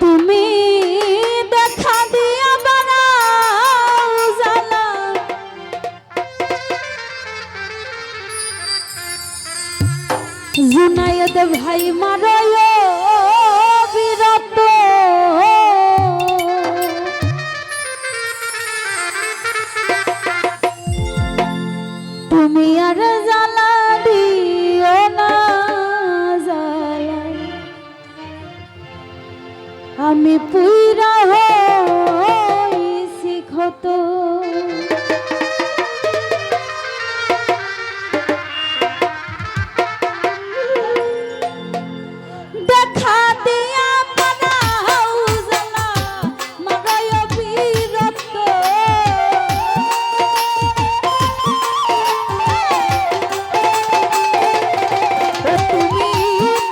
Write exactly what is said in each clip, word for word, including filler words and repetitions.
তুমি দেখা দিয়া বাড়াও জ্বালা, জুনায়েদ ভাই মারয় বিরত। তুমি আর জ্বালা দিও না জ্বালা, আমি পুইরা হইছি ক্ষত। দেখা দিয়া বাড়াও জ্বালা, মারয় বিরত। ও তুমি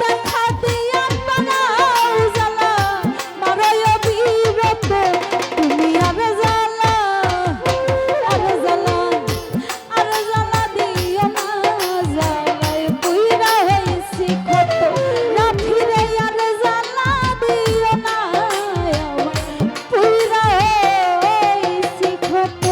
দেখা দিয়া বাড়াও জ্বালা, মারয় বিরত। তুমি আর জ্বালা, আর জ্বালা, আর জ্বালা দিও না, জ্বালায় পুইরা হইছি ক্ষত। না ফিরে আর জ্বালা দিও না, আমায় পুইরা হইছি ক্ষত।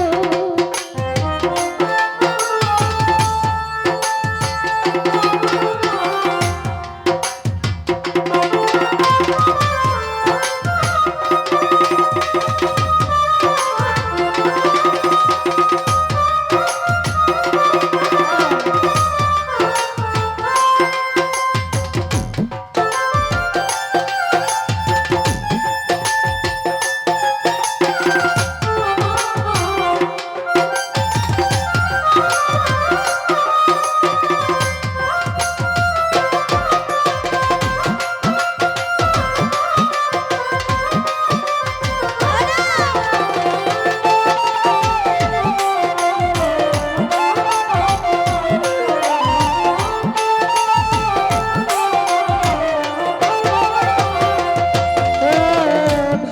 ও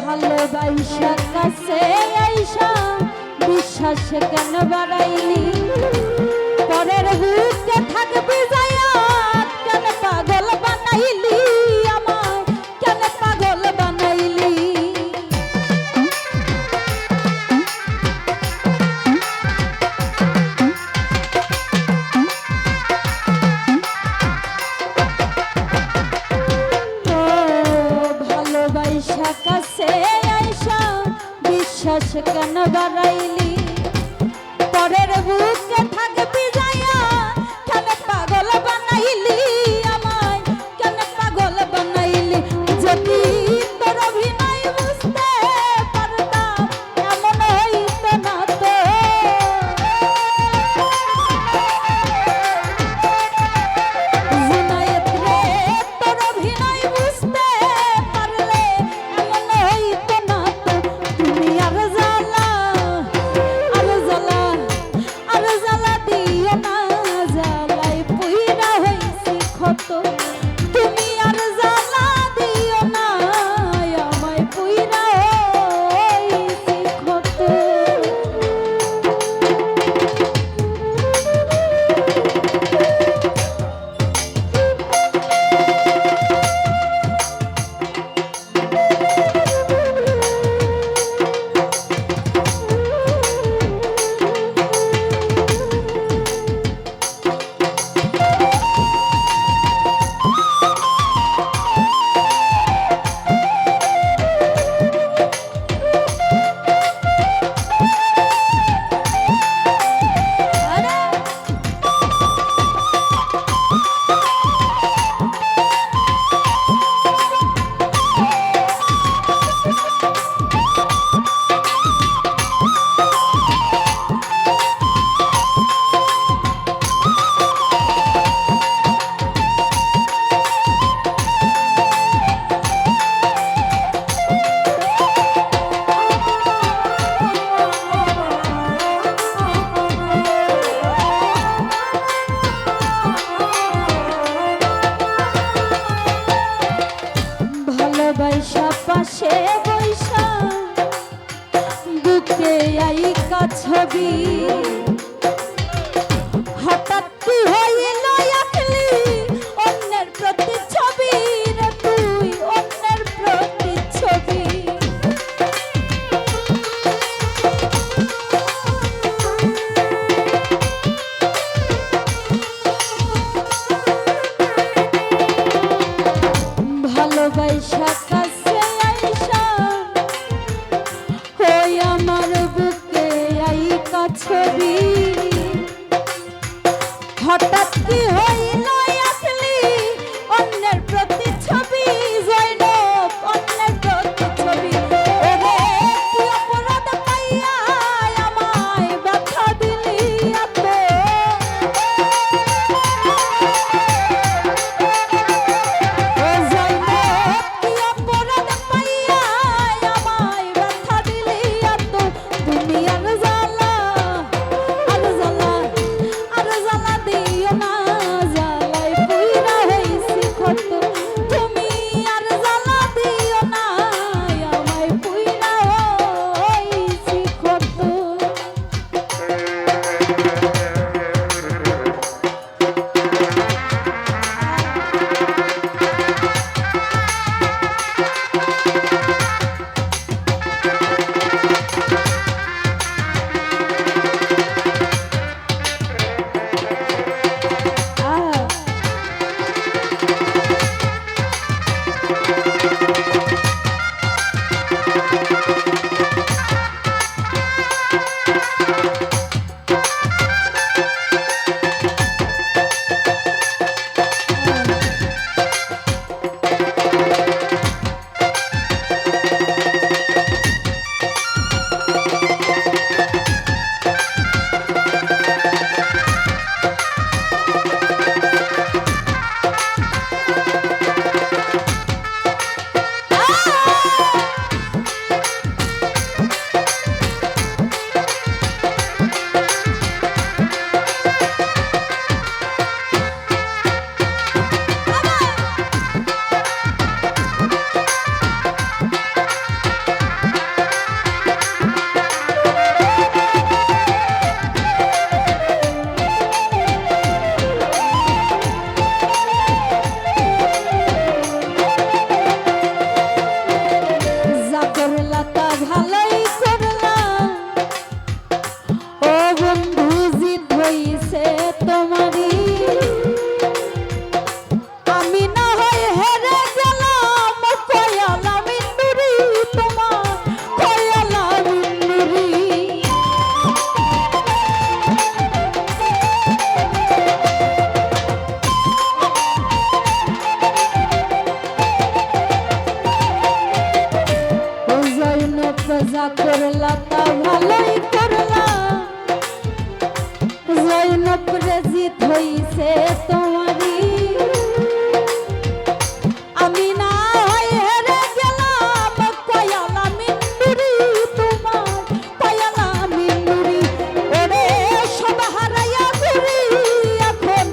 ভালোবাসা কাছে আইসা বিশ্বাস কেন বাড়াইলি? পরের বুকে থাকবি যাইয়া, কেন পাগল বানাইলি আমায়, কেন পাগল বানাইলি? ও ভালোবাসা কাছে আইসা বিশ্বাস কেন বাড়াইলি? পরের বুকে থাকবি যাইয়া, কেন পাগল বানাইলি আমায়, কেন পাগল বানাইলি? যদি তোর অভিনয় বুঝতে পারতাম, এমন হইতো না তো। জুনায়েদ রে, তোর অভিনয় বুঝতে পারলে এমন হইতো না তো। তুমি আর জ্বালা, আর জ্বালা, আর জ্বালা দিও না, জ্বালায় পুইরা হইছি ক্ষত। তুমি আর জ্বালা দিও না, আমায় পুইরা হইছি ক্ষত। ভালোবাসা পাশে বইসা বুকে আইকা ছবি। হঠাৎ কি হইল আঁকলি অন্যের প্রতিচ্ছবি রে তুই, অন্যের প্রতিচ্ছবি। সাকাশে আইসা, ওই আমার বুকে আইকা ছবি। হঠাৎ কি হইল আসলি অন্যের প্রতিচ্ছবি, জয়নব, অন্যের প্রতিচ্ছবি। ওরে, কি অপরাধ পাইয়া আমায় ব্যথা দিলি এত? ও জয়নব, কি অপরাধ পাইয়া আমায় ব্যথা দিলি এত? দুনিয়ার জ্বালা, আর জ্বালা, আর জ্বালা দিও না, জ্বালায় পুইরা হইছি ক্ষত। তুমি আর জ্বালা দিও না, আমায় পুইরা হইছি ক্ষত। যা করলা তা ভালোই করলা, ও বন্ধু, জিত হইছে তোমারই। আমি না হয় হেরে গেলাম, কয়ালা মিন্নুরি তোমার, কয়ালা মিন্নুরি। ও জয়নব, যা করলা তা ভালোই করলা। জয়নব রে, জিত হইছে তোমারই। আমি না হয় হেরে গেলাম, কয়ালা মিন্নুরি তোমার, কয়ালা মিন্নুরি। ওরে, সব হারাইয়া ঘুরি এখন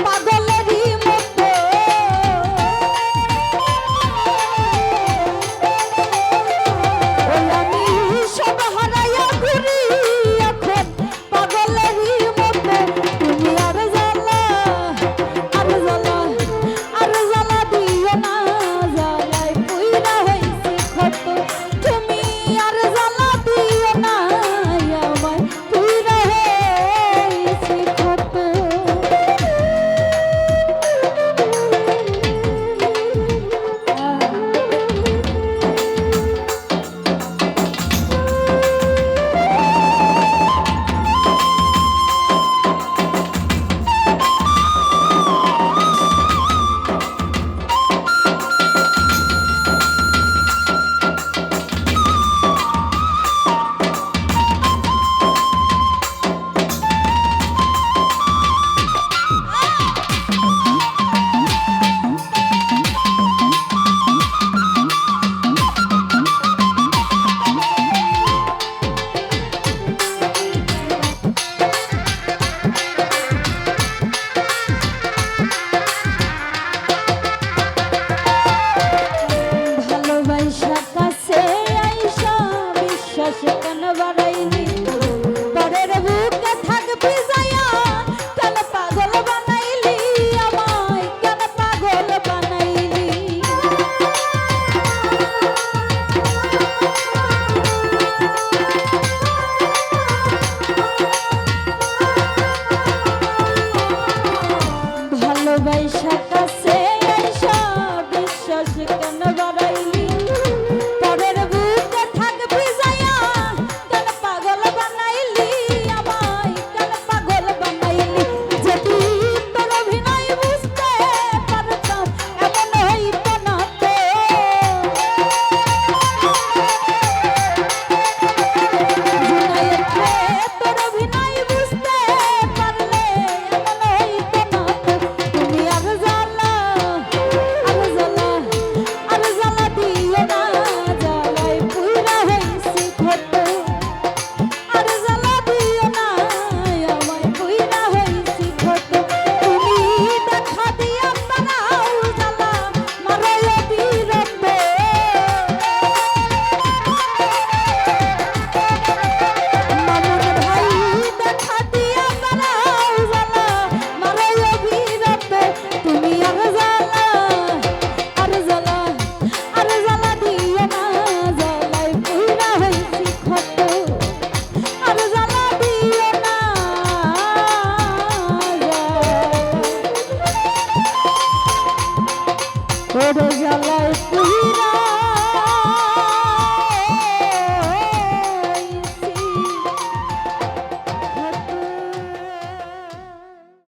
পাগলেরই মতো। ওই আমি সব হারাইয়া বাড়াইলি, পরের বুকে থাকবি যাইয়া, কেন পাগল বানাইলি আমায়, কেন পাগল বানাইলি? যদি তোর অভিনয় বুঝতে পারতাম, এমন হইতো না তো। জুনায়েদ রে, তোর অভিনয় বুঝতে পারলে এমন হইতো না তো। তুমি আর জ্বালা, আর জ্বালা, আর জ্বালা দিও না, জ্বালায় পুইরা হইছি ক্ষত। আর জ্বালা দিও না, আমায় পুইরা হইছি ক্ষত। তুমি দেখা দিয়া বাড়াও জ্বালা, মারো অবিরত। মামুন ভাই, দেখা দিয়া বাড়াও জ্বালা, মারো অবিরত। তুমি আর জ্বালা, আর জ্বালা, আর জ্বালা দিও না, জ্বালায় পুইরা হইছি ক্ষত। আর জ্বালা দিও না, ওরে জ্বালায় পুইরা